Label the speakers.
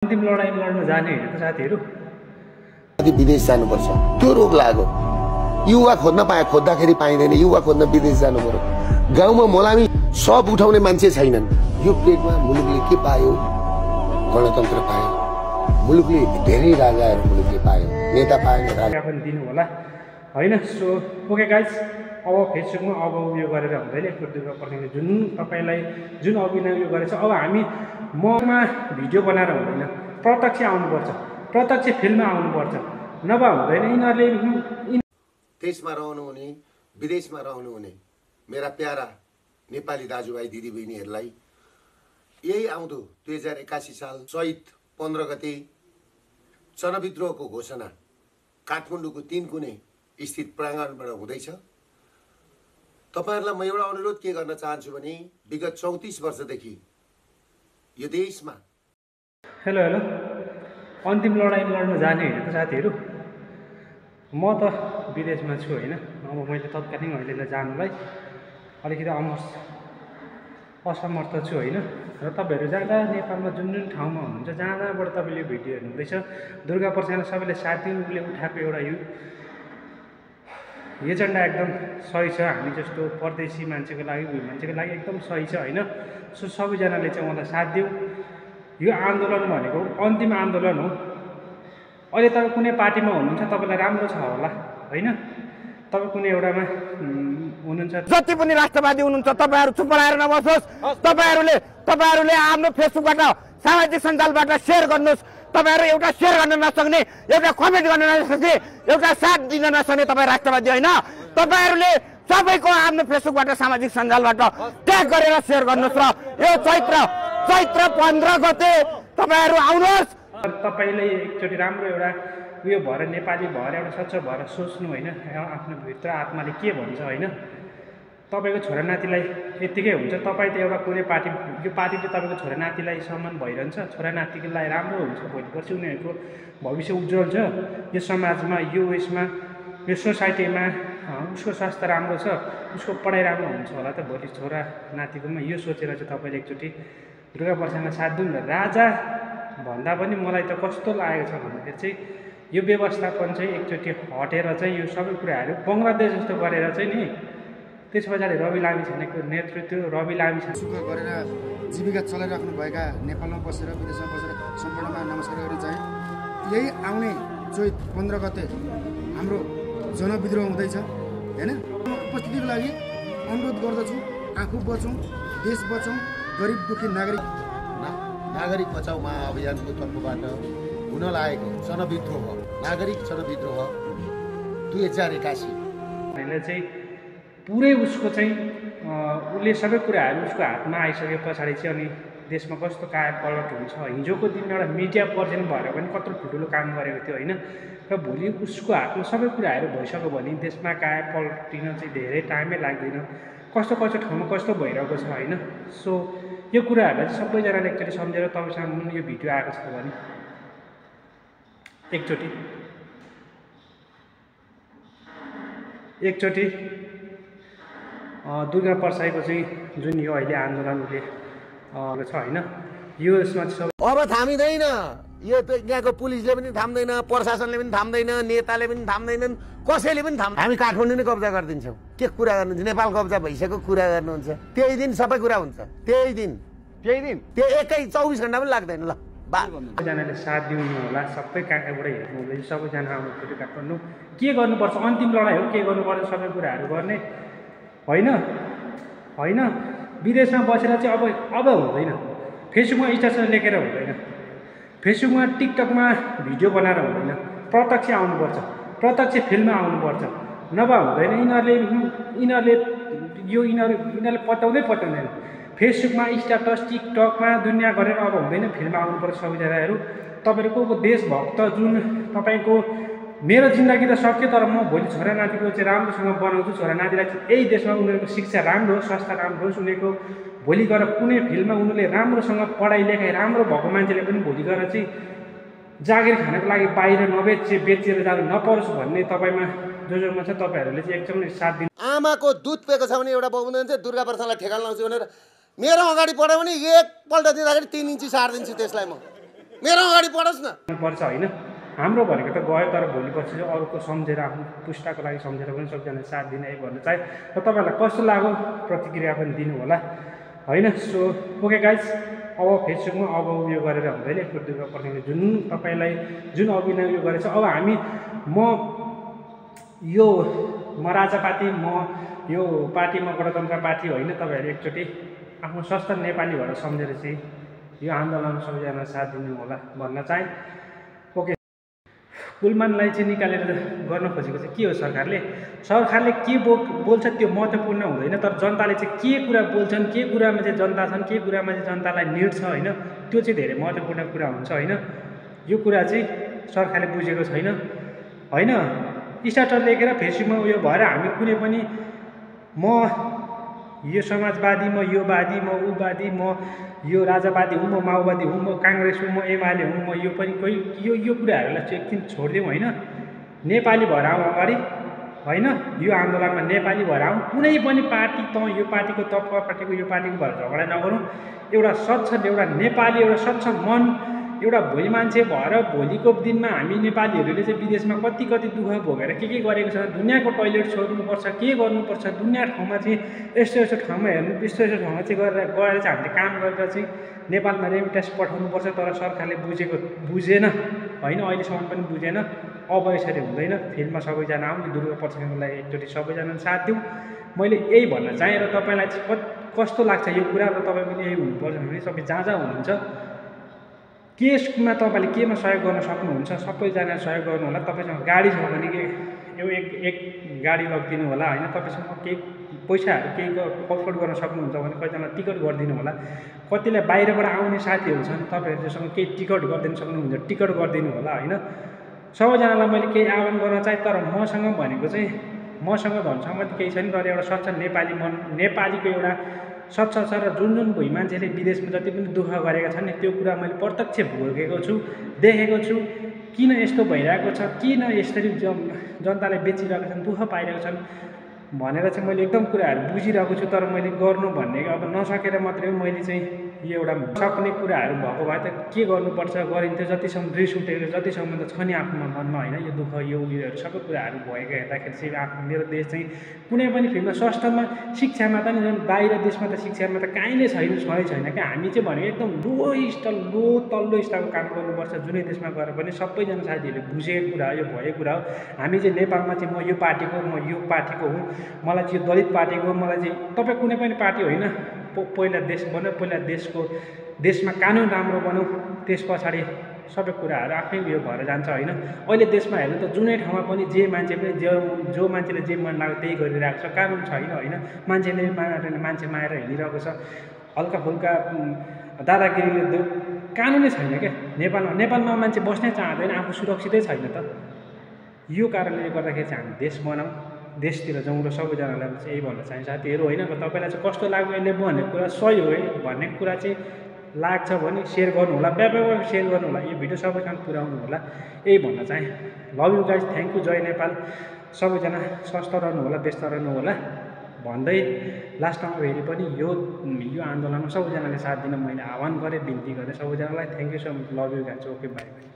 Speaker 1: अन्तिम लडाईँ लड्न जाने होइन त साथीहरू।
Speaker 2: विदेश जानुपर्छ त्यो रोग लाग्यो। युवा खोज्दाखेरि पाइँदैन, युवा खोज्न विदेश जानु पर्यो। गाउँमा मलामी सब उठाउने मान्छे छैनन्। यो पेटमा मुलुकले के पायो? गणतन्त्र पायो। मुलुकले धेरै राजाहरू मुलुकले पायो, नेता पाएन, राजा
Speaker 1: पनि दिनु होला होइन। सो ओके गाइज, अब फेसबुकमा अब उयो गरेर हुँदैन। दुर्गा प्रसादले जुन अभिनय उयो गरेछ, अब हामी ममा भिडियो बनाएर हुँदैन, प्रत्यक्ष आउनुपर्छ, प्रत्यक्ष फिल्ममा आउनुपर्छ, नभए हुँदैन। यिनीहरूले
Speaker 2: देशमा रहनुहुने विदेशमा रहनुहुने मेरा प्यारा नेपाली दाजुभाइ दिदीबहिनीहरूलाई यही आउँदो 2081 साल चैत 15 गते जनविद्रोहको घोषणा काठमाडौँको 3 कुने स्थित प्राङ्गणबाट हुँदैछ। तपाईहरुलाई म एउटा अनुरोध के गर्न चाहन्छु भने विगत 34 वर्षदेखि यो देशमा
Speaker 1: हेलो अन्तिम लडाईँ लड्न जाने होइन त साथीहरू। म त विदेशमा छु होइन। अब मैले तत्कालीन अहिले जानुलाई अलिकति असमर्थ छु होइन। र तपाईँहरू जाँदा नेपालमा जुन ठाउँमा हुनुहुन्छ जहाँबाट तपाईँले भिडियो हेर्नुहुँदैछ, दुर्गा प्रसादले सबैले साथ दिनु उसले उठाएको एउटा यो एजेन्डा एकदम सही छ। हामी जस्तो परदेशी मान्छेको लागि एकदम सही छ होइन। सो सबैजनाले चाहिँ उहाँलाई साथ दिउँ। यो आन्दोलन भनेको अन्तिम आन्दोलन हो। अहिले तपाईँ कुनै पार्टीमा हुनुहुन्छ, तपाईँलाई राम्रो छ होला होइन। तपाईँ कुनै एउटामा हुनुहुन्छ,
Speaker 3: जति पनि राष्ट्रवादी हुनुहुन्छ तपाईँहरू चुप लागेर नबस्नुहोस्। तपाईँहरूले आफ्नो फेसबुकबाट सामाजिक सञ्जालबाट सेयर गर्नुहोस्। तपाईँहरू एउटा सेयर गर्न नसक्ने, एउटा कमेन्ट गर्न नसक्ने, एउटा साथ दिन नसक्ने तपाईँ राष्ट्रवादी होइन। तपाईँहरूले सबैको आफ्नो फेसबुकबाट सामाजिक सञ्जालबाट ट्याग गरेर सेयर गर्नुहोस्। र यो चैत्र 15 गते तपाईँहरू आउनुहोस्।
Speaker 1: तपाईँले एकचोटि राम्रो एउटा उयो भएर नेपाली भएर एउटा सच्च भएर सोच्नु होइन। आफ्नो भित्र आत्माले के भन्छ होइन। तपाईँको छोरा नातिलाई यत्तिकै हुन्छ। तपाईँ त एउटा कुनै पार्टी, यो पार्टीले तपाईँको छोरा नातिलाई सम्मान भइरहन्छ। छोरा नातिको लागि राम्रो हुन्छ, भोलि पर्सि उनीहरूको भविष्य उज्जवल छ। यो समाजमा, यो उयसमा, यो सोसाइटीमा उसको स्वास्थ्य राम्रो छ, उसको पढाइ राम्रो हुन्छ होला त भोलि छोरा नातिकोमा। यो सोचेर चाहिँ तपाईँले एकचोटि दुर्गा प्रसादलाई साथ दिउँ न। राजा भन्दा पनि मलाई त कस्तो लागेको छ भन्दाखेरि चाहिँ यो व्यवस्थापन चाहिँ एकचोटि हटेर चाहिँ यो सबै कुराहरू बङ्गलादेश जस्तो गरेर चाहिँ नि, त्यस पछाडि रवि लामिछानेको नेतृत्व, रवि लामिछाने
Speaker 4: सुख गरेर जीविका चलाइराख्नु भएका नेपालमा बसेर विदेशमा बसेर सम्पूर्णमा नमस्कार गरेर चाहिँ यही आउने चैत 15 गते हाम्रो जनविद्रोह हुँदैछ होइन। उपस्थितिको लागि अनुरोध गर्दछु, आफू बचौँ, देश बचौँ, गरिब दुःखी
Speaker 2: नागरिक बचाउ महाअभियानको तर्फबाट हुन लागेको जनविद्रोह, नागरिक जनविद्रोह 2081
Speaker 1: चाहिँ पुरै उसको चाहिँ उसले सबै कुराहरू उसको हातमा आइसके पछाडि चाहिँ अनि देशमा कस्तो कायापलट हुन्छ। हिजोको दिन एउटा मिडिया पर्सन भएर पनि कत्रो ठुल्ठुलो काम गरेको थियो होइन। र भोलि उसको हातमा सबै कुराहरू भइसक्यो भने देशमा कायापल्टिन चाहिँ धेरै टाइमै लाग्दैन। कस्तो ठाउँमा कस्तो भइरहेको छ होइन। सो यो कुराहरूलाई चाहिँ सबैजनाले एकचोटि सम्झेर तपाईँसँग यो भिडियो आएको छ भने एकचोटि दुर्गा प्रसादको चाहिँ जुन यो अहिले आन्दोलन उसले छ होइन, यो यसमा चाहिँ
Speaker 2: अब थामिँदैन। यो यहाँको पुलिसले पनि थाम्दैन, प्रशासनले पनि थाम्दैन, नेताले पनि थाम्दैनन्, कसैले पनि हामी काठमाडौँ नै कब्जा गरिदिन्छौँ। के कुरा गर्नुहुन्छ? नेपाल कब्जा भइसकेको कुरा गर्नुहुन्छ। त्यही दिन सबै कुरा हुन्छ। त्यही दिन त्यो एकै 24 घण्टा पनि लाग्दैन। ल
Speaker 1: सबैजनाले साथ दिनु होला। सबै कहाँबाट हेर्नु हुँदैछ, सबैजना आउनु काठमाडौँ। के गर्नुपर्छ? अन्तिम लडाइँ हो, के गर्नुपर्छ सबै कुराहरू गर्ने होइन। विदेशमा बसेर चाहिँ अब हुँदैन। फेसबुकमा स्टेटस लेखेर हुँदैन, फेसबुकमा टिकटकमा भिडियो बनाएर हुँदैन, प्रत्यक्ष आउनुपर्छ, प्रत्यक्ष फिल्ममा आउनुपर्छ, नभए हुँदैन। यिनीहरूले पटाउँदैन। फेसबुकमा स्ट्याटस टिकटकमा दुनियाँ गरेर अब हुँदैन, फिल्ममा आउनुपर्छ सबैजनाहरू। तपाईँहरूको देशभक्त जुन तपाईँको मेरो जिन्दगी त सक्यो, तर म भोलि छोरा नातिको चाहिँ राम्रोसँग बनाउँछु। छोरा नातिलाई चाहिँ यही देशमा उनीहरूको शिक्षा राम्रो होस्, स्वास्थ्य राम्रो होस्, उनीहरूको भोलि गएर कुनै फिल्डमा उनीहरूले राम्रोसँग पढाइ लेखाइ राम्रो भएको मान्छेले पनि भोलि गएर चाहिँ जागिर खानको लागि बाहिर बेचेर जानु नपरोस् भन्ने तपाईँमा जोजोमा छ। तपाईँहरूले चाहिँ एकदमै साथ दिनु।
Speaker 2: आमाको दुध पिएको छ भने एउटा बाबुले चाहिँ दुर्गा प्रसादलाई ठेगान लाउँछु भनेर मेरो अगाडि पढ्यो भने एकपल्ट दिँदाखेरि 3 इन्ची सार्दिन्छु त्यसलाई म। मेरो अगाडि पढोस् न।
Speaker 1: पर्छ होइन हाम्रो भनेको त गयो तर भोलि पछि चाहिँ अरूको सम्झेर आफ्नो पुस्ताको लागि सम्झेर पनि सबैजनाले साथ दिने भन्न चाहे र तपाईँहरूलाई कस्तो लाग्यो प्रतिक्रिया पनि दिनु होला होइन। सो ओके गाइज अब फेसबुकमा अब उयो गरेर हुँदैन दुर्गा प्रसादले जुन तपाईँलाई जुन अभिनय उयो गरेछ अब हामी म राजा पार्टी म यो पार्टीमा गणतन्त्र पार्टी होइन तपाईँहरू एकचोटि आफ्नो स्वस्थ नेपाली भएर सम्झेर चाहिँ यो आन्दोलनमा सबैजना साथ दिनु होला भन्न चाहे। ओके कुलमानलाई चाहिँ निकालेर गर्न खोजेको चाहिँ के हो सरकारले के बोल्छ त्यो महत्त्वपूर्ण हुँदैन तर जनताले चाहिँ के कुरा बोल्छन् के कुरामा चाहिँ जनता छन् के कुरामा चाहिँ जनतालाई निड छ होइन त्यो चाहिँ धेरै महत्त्वपूर्ण कुरा हुन्छ होइन। यो कुरा चाहिँ सरकारले बुझेको छैन होइन। स्टार्टर लेखेर फेसबुकमा उयो भएर हामी कुनै पनि म यो समाजवादी म यो वादी म उवादी म यो राजावादी हुँ म माओवादी हुँ म काङ्ग्रेस हुँ म एमाले हुँ म यो पनि कोही यो कुराहरूलाई चाहिँ एकदिन छोडिदिउँ होइन। नेपाली भएर आउँ अगाडि होइन यो आन्दोलनमा नेपाली भएर आउँ कुनै पनि पार्टी यो पार्टीको पार्टीको यो पार्टीको भएर झगडा नगरौँ एउटा स्वच्छ एउटा नेपाली एउटा स्वच्छ मन एउटा भोलि मान्छे भएर भोलिको दिनमा हामी नेपालीहरूले चाहिँ विदेशमा कति दुःख भोगेर के गरेको छ दुनियाँको टोइलेट छोड्नुपर्छ के गर्नुपर्छ दुनियाँ ठाउँमा चाहिँ यस्तो ठाउँमा हेर्नु यस्तो ठाउँमा चाहिँ गएर चाहिँ हामीले काम गरेर चाहिँ नेपालमा रेमिटेन्स पठाउनुपर्छ तर सरकारले बुझेन होइन अहिलेसम्म पनि बुझेन। अब यसरी हुँदैन फिल्डमा सबैजना आउँ दुर्गा प्रसादको लागि एकचोटि सबैजनाले साथ दिउँ मैले यही भन्न चाहेँ र तपाईँलाई चाहिँ कस्तो लाग्छ यो कुरा र तपाईँ पनि यही हुनुपर्छ भने सबै जहाँ हुनुहुन्छ केमा तपाईँले केमा सहयोग गर्न सक्नुहुन्छ सबैजना सहयोग गर्नु होला। तपाईँसँग गाडी छ भने यो एक गाडी लगिदिनु होला होइन। तपाईँसँग केही पैसाहरू केही अफोर्ड गर्न सक्नुहुन्छ भने कतिजना टिकट गरिदिनु होला। कतिलाई बाहिरबाट आउने साथीहरू छन् तपाईँहरूसँग केही टिकट गरिदिनु सक्नुहुन्छ टिकट गरिदिनु होला होइन। सबैजनालाई मैले केही आह्वान गर्न चाहेँ तर मसँग भनेको चाहिँ मसँग धनसम्पत्ति केही छैन तर एउटा स्वच्छ नेपाली मन नेपालीको एउटा स्वच्छ छ र जुन भुइँ मान्छेले विदेशमा जति पनि दुःख गरेका छन् नि त्यो कुरा मैले प्रत्यक्ष भोगेको छु देखेको छु किन यस्तो भइरहेको छ किन यसरी जनताले बेचिरहेका छन् दुःख पाइरहेका छन् भनेर चाहिँ मैले एकदम कुराहरू बुझिरहेको छु तर मैले गर्नु भन्ने अब नसकेर मात्रै मैले चाहिँ यो एउटा सक्ने कुराहरू भएको भए त के गर्नुपर्छ गरिन्थ्यो जतिसम्म रिस उठेको जतिसम्म त छ नि आफ्नोमा मनमा होइन यो दुःख यो उयोहरू सबै कुराहरू भएको हेर्दाखेरि चाहिँ मेरो देश चाहिँ कुनै पनि फिल्डमा स्वास्थ्यमा शिक्षामा त नि बाहिर देशमा त शिक्षामा त काहीँ नै छैन क्या। हामी चाहिँ भनेको एकदम तल्लो स्तरको काम गर्नुपर्छ जुनै देशमा गएर पनि सबैजना साथीहरूले बुझेको कुरा हो यो भएको कुरा हो। हामी चाहिँ नेपालमा चाहिँ म यो पार्टीको हुँ मलाई चाहिँ यो दलित पार्टीको मलाई चाहिँ तपाईँ कुनै पनि पार्टी होइन पहिला देश बनाऊ पहिला देशमा कानुन राम्रो बनाऊ त्यस पछाडि सबै कुराहरू आफ्नै उयो भएर जान्छ होइन। अहिले देशमा हेर्नु त जुनै ठाउँमा पनि जे मान्छे पनि जो मान्छेले जे मन लाग्यो त्यही गरिरहेको छ कानुन छैन होइन। मान्छेले मान्छे मारेर हिँडिरहेको छ हल्का फुल्का दादागिरीले कानुनै छैन क्या नेपालमा मान्छे बस्नै चाहँदैन आफू सुरक्षितै छैन त। यो कारणले गर्दाखेरि चाहिँ हामी देश बनाऊँ देशतिर जाउँ र सबैजनालाई चाहिँ यही भन्न चाहन्छ साथीहरू होइन। र तपाईँलाई चाहिँ कस्तो लाग्यो यसले भन्ने कुरा सही हो है भन्ने कुरा चाहिँ लाग्छ भने सेयर गर्नु होला व्यापक सेयर गर्नु होला यो भिडियो सबैसँग पुर्याउनु होला यही भन्न चाहेँ। Love you guys thank you जय नेपाल सबैजना स्वस्थ रहनु होला व्यस्त रहनु होला भन्दै लास्टमा फेरि पनि यो आन्दोलनमा सबैजनाले साथ दिन मैले आह्वान गरेँ बिन्ती गरेँ सबैजनालाई thank you so much love you guys okay by by.